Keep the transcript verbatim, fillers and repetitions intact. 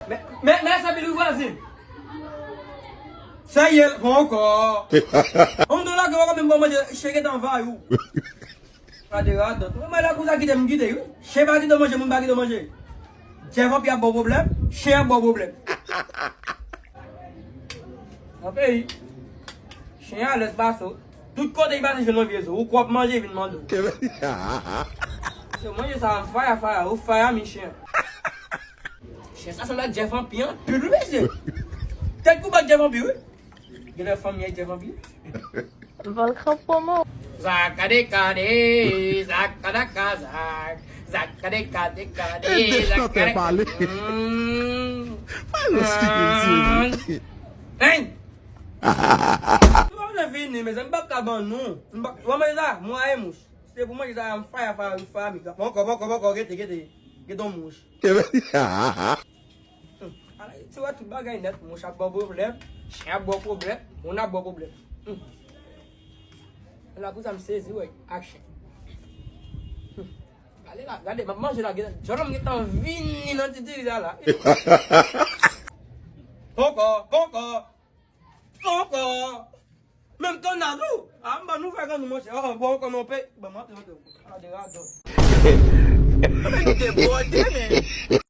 Men, men, men sa pi lou vwazin. Sa ye, poko. On do la ke w pa menm bon manje, chen gentan vay ou. Gade radòt. Mwen, mwen la kou sa kite m kite, wi. Chen pa kite w manje, moun pa kite w manje. Jeff anpi ap ba w pwoblèm, chen ap ba w pwoblèm. Nan peyi, chen alèz pase w. Tout kote li pase, jwenn yon vye zo. Ou kwòp manje, vin mande w. Se manje sa, faya, faya, ou faya, mi chen. Chen sa sanble ak Jeff anpi, anpil, wi, mesye. Tèt kou bat Jeff anpi, wi. Genlè fanmi ak Jeff anpi. Volkan Promo. Zakade kade, zakada kazak, zakade kade kade, zakade pale. Pale script, mesye. Hein? Nou pa vle vini, mezanmi, m p ap ka ban nou. M p ap, w ap manje sa? Mwen a e mouch. Se pou manje sa, m faya, faya, faya, mi. Poko, poko, poko, gete, gete. Gete yon mouch. Hmm. Ala, ti wè tout bagay nèt, mouch ap ba w pwoblèm, chen ap ba w pwoblèm, moun ap ba w pwoblèm. Hmm. La pou sa m sezi, wè, ak chen. Hmm. Gade la, gade, m ap manje la, gade, jòlòm gentan vini nan titili la, la. Poko, poko, poko. Menm tònado. A, m ban nou fè grann nou, monchè. Oh, bon, kòman w pe, ban m antre, antre. Ala de radòt. Mwen te bòde, men.